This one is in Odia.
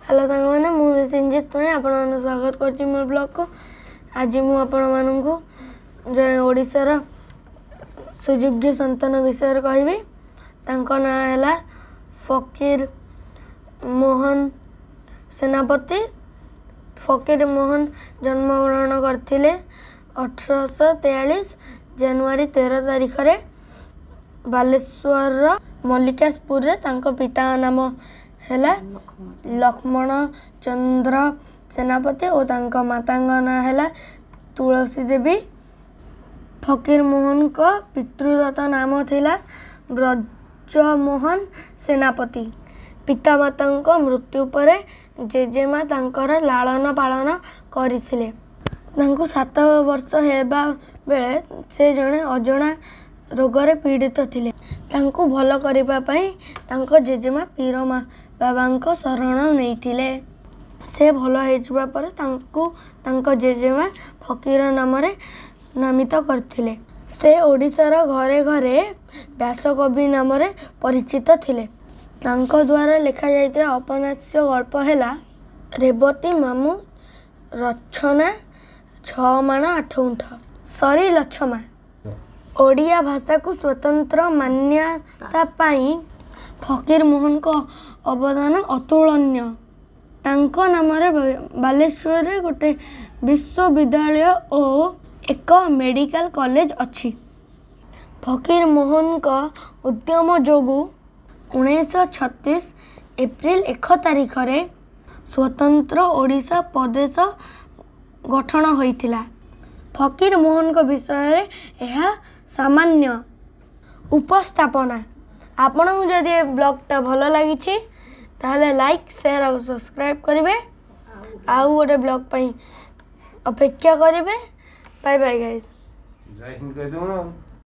ହ୍ୟାଲୋ ସାଙ୍ଗମାନେ, ମୁଁ ନିତିନଜିତ ସ୍ୱାଇଁ ଆପଣମାନଙ୍କୁ ସ୍ୱାଗତ କରୁଛି ମୋ ବ୍ଲଗ୍କୁ। ଆଜି ମୁଁ ଆପଣମାନଙ୍କୁ ଜଣେ ଓଡ଼ିଶାର ସୁଯୋଗ୍ୟ ସନ୍ତାନ ବିଷୟରେ କହିବି। ତାଙ୍କ ନାଁ ହେଲା ଫକୀର ମୋହନ ସେନାପତି। ଫକୀର ମୋହନ ଜନ୍ମଗ୍ରହଣ କରିଥିଲେ 1843 ଜାନୁଆରୀ 13 ତାରିଖରେ ବାଲେଶ୍ୱରର ମଲ୍ଲିକାଶପୁରରେ। ତାଙ୍କ ପିତାଙ୍କ ନାମ ହେଲା ଲକ୍ଷ୍ମଣ ଚନ୍ଦ୍ର ସେନାପତି ଓ ତାଙ୍କ ମାତାଙ୍କ ନାଁ ହେଲା ତୁଳସୀ ଦେବୀ। ଫକୀରମୋହନଙ୍କ ପିତୃଦତ୍ତ ନାମ ଥିଲା ବ୍ରଜମୋହନ ସେନାପତି। ପିତାମାତାଙ୍କ ମୃତ୍ୟୁ ପରେ ଜେଜେମା ତାଙ୍କର ଲାଳନ ପାଳନ କରିଥିଲେ। ତାଙ୍କୁ 7 ବର୍ଷ ହେବା ବେଳେ ସେ ଜଣେ ଅଜଣା ରୋଗରେ ପୀଡ଼ିତ ଥିଲେ। ତାଙ୍କୁ ଭଲ କରିବା ପାଇଁ ତାଙ୍କ ଜେଜେମା ପୀର ବାବାଙ୍କ ଶରଣ ନେଇଥିଲେ। ସେ ଭଲ ହେଇଯିବା ପରେ ତାଙ୍କୁ ତାଙ୍କ ଜେଜେମା ଫକୀର ନାମରେ ନାମିତ କରିଥିଲେ। ସେ ଓଡ଼ିଶାର ଘରେ ଘରେ ବ୍ୟାସକବି ନାମରେ ପରିଚିତ ଥିଲେ। ତାଙ୍କ ଦ୍ୱାରା ଲେଖାଯାଇଥିବା ଉପନ୍ୟାସ ଗଳ୍ପ ହେଲା ରେବତୀ ମାମୁଁ, ରଚନା, 6 ମାଣ 8 ଗୁଣ୍ଠ, ସରି ଲଛମା। ଓଡ଼ିଆ ଭାଷାକୁ ସ୍ୱତନ୍ତ୍ର ମାନ୍ୟତା ପାଇଁ ଫକୀରମୋହନଙ୍କ ଅବଦାନ ଅତୁଳନୀୟ। ତାଙ୍କ ନାମରେ ବାଲେଶ୍ୱରରେ ଗୋଟେ ବିଶ୍ୱବିଦ୍ୟାଳୟ ଓ ଏକ ମେଡ଼ିକାଲ କଲେଜ ଅଛି। ଫକୀରମୋହନଙ୍କ ଉଦ୍ୟମ ଯୋଗୁଁ 1936 ଏପ୍ରିଲ 1 ତାରିଖରେ ସ୍ୱତନ୍ତ୍ର ଓଡ଼ିଶା ପ୍ରଦେଶ ଗଠନ ହୋଇଥିଲା। ଫକୀରମୋହନଙ୍କ ବିଷୟରେ ଏହା ସାମାନ୍ୟ ଉପସ୍ଥାପନା। ଆପଣଙ୍କୁ ଯଦି ଏ ବ୍ଲଗ୍ଟା ଭଲ ଲାଗିଛି, ତାହେଲେ ଲାଇକ୍, ସେୟାର ଆଉ ସବସ୍କ୍ରାଇବ୍ କରିବେ। ଆଉ ଗୋଟେ ବ୍ଲଗ୍ ପାଇଁ ଅପେକ୍ଷା କରିବେ। Bye bye guys. ଜୟ ହିନ୍ଦ କହିଦେବୁ।